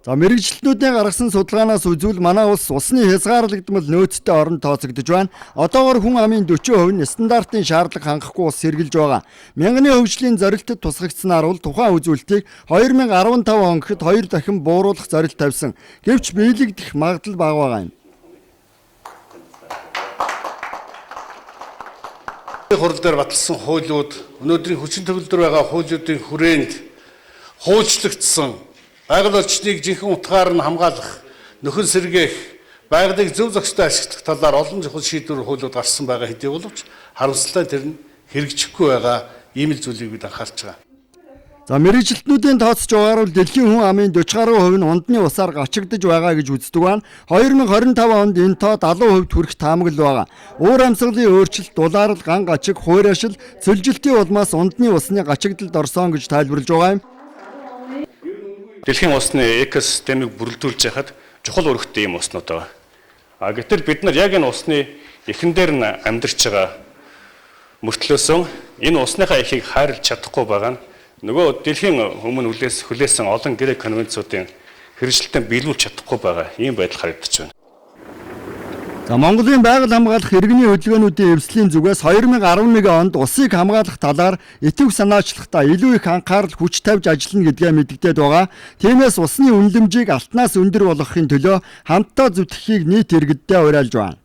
За, мэргэжилтнүүдийн гаргасан судалгаанаас үзвэл, манай улс усны хязгаарлагдмал нөөцтэй орон тооцогдож байна. Одоогор хүн амын 40% нь стандартын шаардлага хангахгүй ус хэрэглэж байгаа. Мянганы хөгжлийн зорилтод тусгагдсанаар бол тухайн үзүүлэлтийг 2015 он гэхэд хоёр дахин бууруулах зорилт тавьсан. Гэвч биелэгдэх магадлал бага байгаа юм. Хурал дээр баталсан хуулиуд, өнөөдрийн хүчин төгөлдөр байгаа хуулиудын хүрээнд хуульчлагдсан байгаль орчныг жинхэнэ утгаар нь хамгаалах, нөхөн сэргээх, байгалыг зөв зохистой ашиглах талаар олон чухал шийдвэр, хуулиуд гарсан байгаа хэдий боловч харамсалтай нь тэр нь хэрэгжихгүй байгаа ийм л зүйлийг бид анхаарч байгаа. За, мэргэжилтнүүдийн тооцож байгаагаар бол дэлхийн хүн амын 40 гаруй хувь нь ундны усаар гачигдаж байгаа гэж үздэг байна. 2025 онд энэ тоо 70% хүрэх таамаглал байгаа. Уур амьсгалын өөрчлөлт, дулаарл, ган гачиг, хуурайшил, цөлжилтийн улмаас ундны усны гачигдалд орсон гэж тайлбарлаж байгаа юм. Дэлхийн усны экосистемийг бүрэлдүүлж яхад чухал үүрэгтэй ийм уснууд байгаа. А гэтэл бид нар яг энэ усны эхэн дээр нь амьдарч байгаа мөртлөөсөн энэ усныхаа эхийг хайрлаж чадахгүй байгаа нь нөгөө дэлхийн өмнө үлээс хүлээсэн олон гэрээ конвенцуудын хэрэгжилтээ биелүүлж чадахгүй байгаа ийм байдал харагдаж байна. За, Монголын байгаль хамгаалах иргэний хөдөлгөөнүүдийн эвслийн зүгээс 2011 онд усыг хамгаалах талаар идэвх санаачлахдаа илүү их анхаарал, хүч тавьж ажиллана гэдгээ мэдэгдээд байгаа. Тиймээс усны үнэлэмжийг алтнаас өндөр болгохын төлөө хамтдаа зүтгэхийг нийт иргэддээ уриалж байна.